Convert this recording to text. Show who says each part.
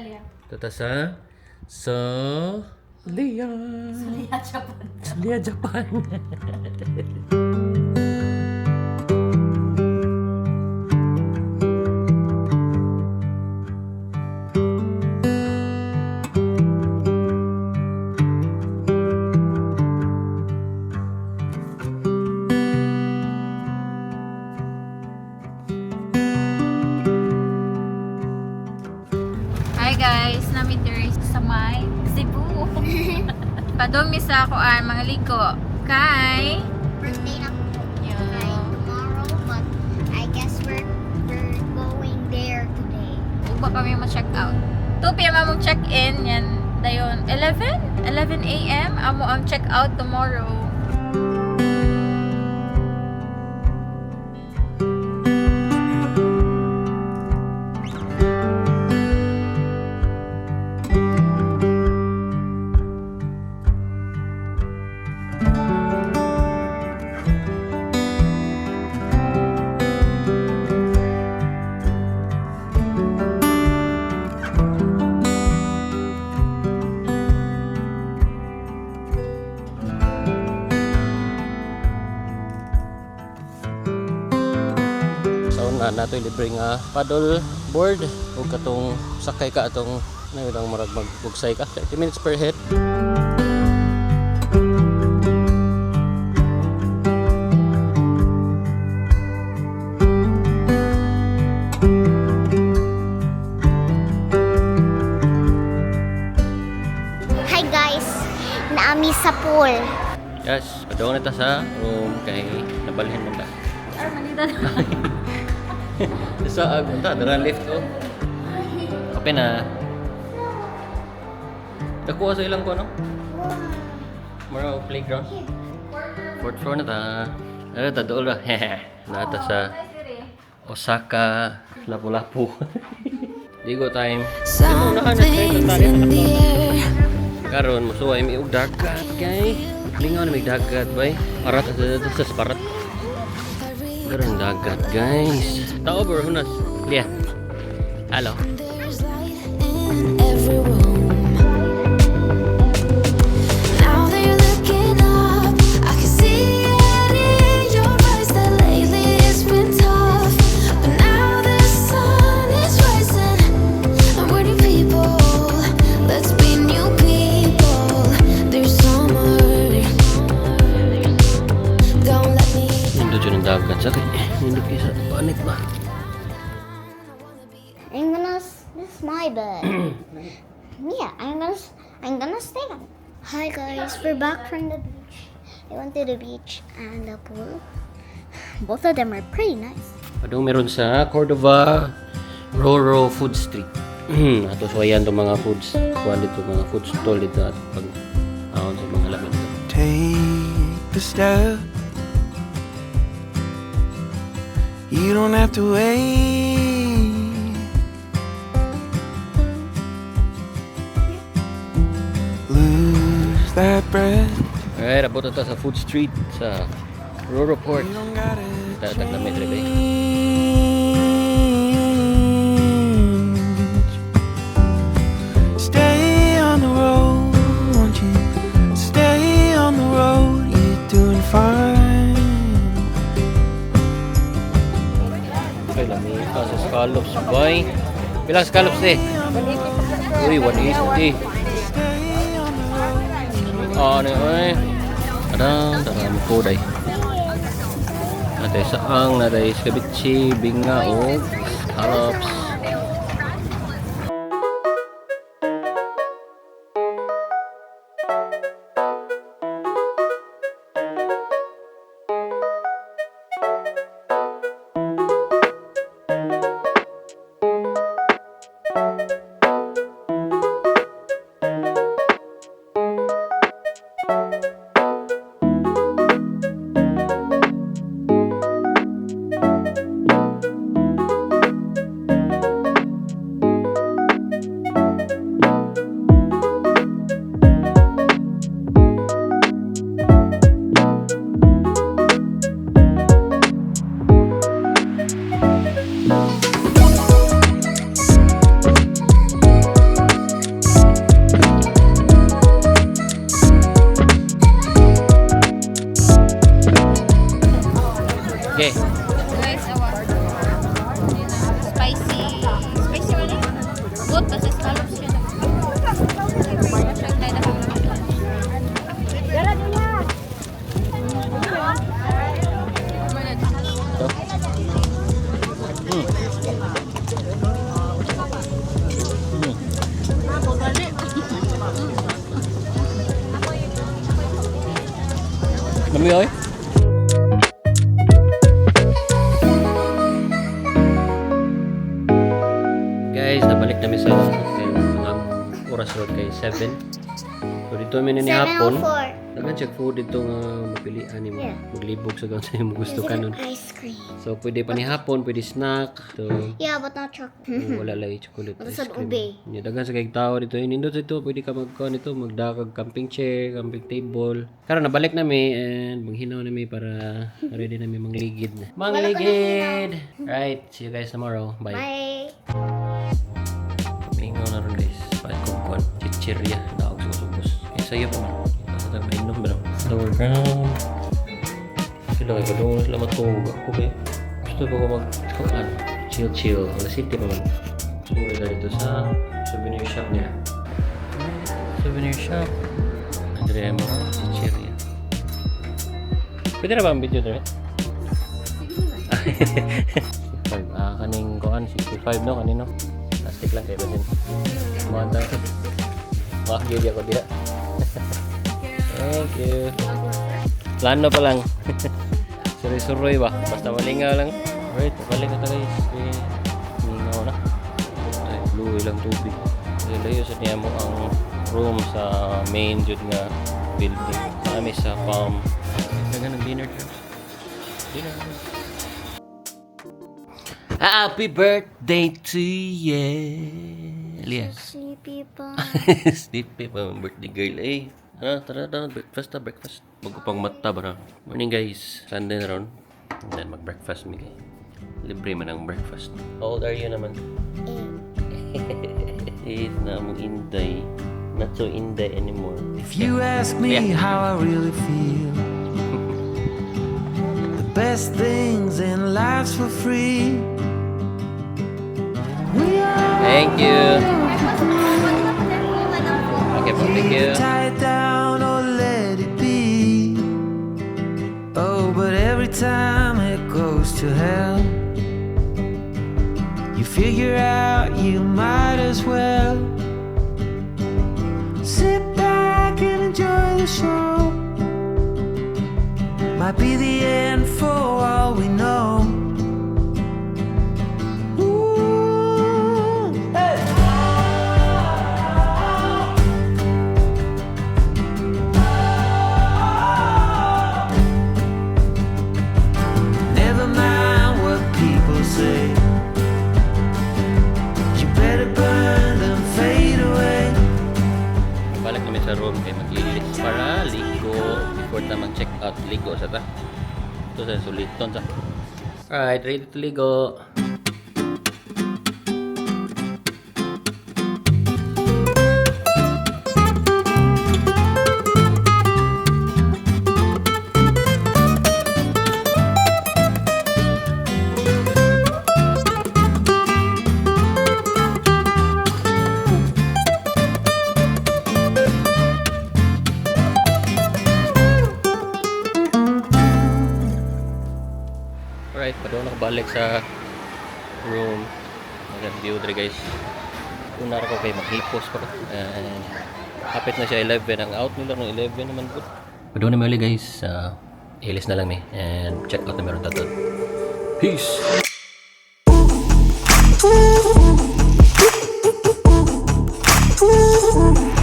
Speaker 1: Talia.
Speaker 2: Tata sa Lia.
Speaker 1: Lia, Japan.
Speaker 2: Lia, Japan.
Speaker 1: Hi guys, nami diri sa may Cebu. Padong mi sa ako ang mga liko. Kay
Speaker 3: Birthday na po.
Speaker 1: Yeah.
Speaker 3: Like tomorrow, but I guess we're going there today.
Speaker 1: Uba kami mo check out. 2 p.m. among check in yan dayon 11 11 a.m. amo ang check out tomorrow.
Speaker 2: So na natoy libre nga paddle board ug katong sakay ka atong na lang murag magbugsay ka 30 minutes per head.
Speaker 3: Hi guys, naami sa pool.
Speaker 2: Yes, padung na ta sa room kay nabalhin man ta.
Speaker 1: Ar manita na.
Speaker 2: Sa ag ta dara lift oh. Kape na. Dakuha sa ilang ko no? Mura og playground. Fourth floor na ta. Ano ta dool ra. Nata sa Osaka Lapu-Lapu. Ligo time.
Speaker 4: Something's in the air.
Speaker 2: Karon musuway mi og dagat kay. Lingaw na mig dagat bay. Parat sa parat. Karon dagat guys. Tao ba hunas? Lia. Hello.
Speaker 4: There's light in every room. Now that you're looking up, I can see it in your eyes that lately it's been tough. But now the sun is rising, and we're new people. Let's be new people. There's summer. Don't let me
Speaker 2: Nindot yun ang dagat sa kay. Nindot kay sa panik ba?
Speaker 3: I'm gonna. This is my bed. Yeah, I'm gonna stay on. Hi guys, we're back from the beach. I went to the beach and the pool. Both of them are pretty nice.
Speaker 2: Padung meron sa Cordova Roro Food Street. Ato suwayan tong mga foods. Kuan dito mga food stall dito at pag ahon sa mga lamin dito.
Speaker 5: Take the step. You don't have to wait. Lose that breath.
Speaker 2: Alright, abot na ta sa food street sa Roro Port.
Speaker 5: You don't gotta
Speaker 2: Tatag na may trip eh.
Speaker 5: change. Stay on the road, won't you? Stay on the road, you're doing fine.
Speaker 2: Ay, lami ka sa scallops, boy. Bilang scallops eh? Uy, 180.
Speaker 5: Stay on the road.
Speaker 2: Ah, ano eh. Adang, darami po day. Natay saang, natay ceviche, binga, o scallops. Ito. Lami oy. Guys, nabalik nami sa hotel. Ang oras ron kay 7. So dito mi ni hapon.
Speaker 3: 7:04.
Speaker 2: Daghan siya food dito nga mapilian nimo.
Speaker 3: Yeah.
Speaker 2: Maglibog sa sa imong gusto
Speaker 3: Is it
Speaker 2: kanon.
Speaker 3: ice cream?
Speaker 2: So pwede pa ni hapon, pwede snack. So
Speaker 3: Yeah, but not chocolate.
Speaker 2: wala lang chocolate
Speaker 3: Wala
Speaker 2: ice
Speaker 3: sa
Speaker 2: cream.
Speaker 3: ube.
Speaker 2: Yeah, daghan sa kay tao dito. Nindot dito, pwede ka magkuan dito, magdakag camping chair, camping table. Karon nabalik nami and manghinaw nami para ready nami mangligid na. Mangligid. Right, see you guys tomorrow. Bye.
Speaker 3: Bye.
Speaker 2: Mingaw na ron guys. Palit kong kuan. Chichirya. Naog sa kusubos. Kaya sayo pa man. Ito sa mainom ba? Lower ground. Sila kay kadungol sila matulog. Ako kay gusto ko mag kuan. Chill chill. Wala city pa man. Sumuri na dito sa souvenir shop niya. Souvenir shop. Andrea mo chichirya. Pwede na ba ang video dire? 65. Ah, kaning kuan 65 no kanino. Plastic lang kay basin. Mga ta. Makagili ako diha. Thank you. Plano pa lang. Suroy-suroy ba? Basta malingaw lang. Alright, balik na ta guys. Kay mingaw na. Ay, blue ilang tubig. Ay, layo sa niya mo ang room sa main jud nga building. Kami sa Palm. Dagan ng dinner guys. Dinner. Happy birthday to you. Elias.
Speaker 3: Sleepy pa.
Speaker 2: Sleepy pa ang birthday girl eh. Ha, tara tara, breakfast ta, breakfast. Bago pang mata ba na? Morning guys, Sunday na ron. And then mag-breakfast mi kay. Libre man ang breakfast. How old are you naman? 8 na mong inday. Not so inday anymore.
Speaker 5: If you ask me how I really feel, the best things in life's for free. We are
Speaker 2: Thank you. Okay po, thank you.
Speaker 5: Tie it down or let it be. Oh, but every time it goes to hell, you figure out you might as well sit back and enjoy the show. Might be the end for all we know. Ooh, hey. Never mind what people say. You better burn them, fade away.
Speaker 2: Balik namin sa room kay mag-ilis para ligo before ta mag-check out, ligo sa ta. Ito sa suliton sa. Alright, ready to ligo. Alright, padung na ko balik sa room. Magand view dre guys. Una ra ko kay maghipos pa ko. And hapit na siya 11. Ang out nila ng 11 naman po. Padung na mi uli guys. Ilis na lang mi and check out na meron tatod. Peace!
Speaker 5: Ooh.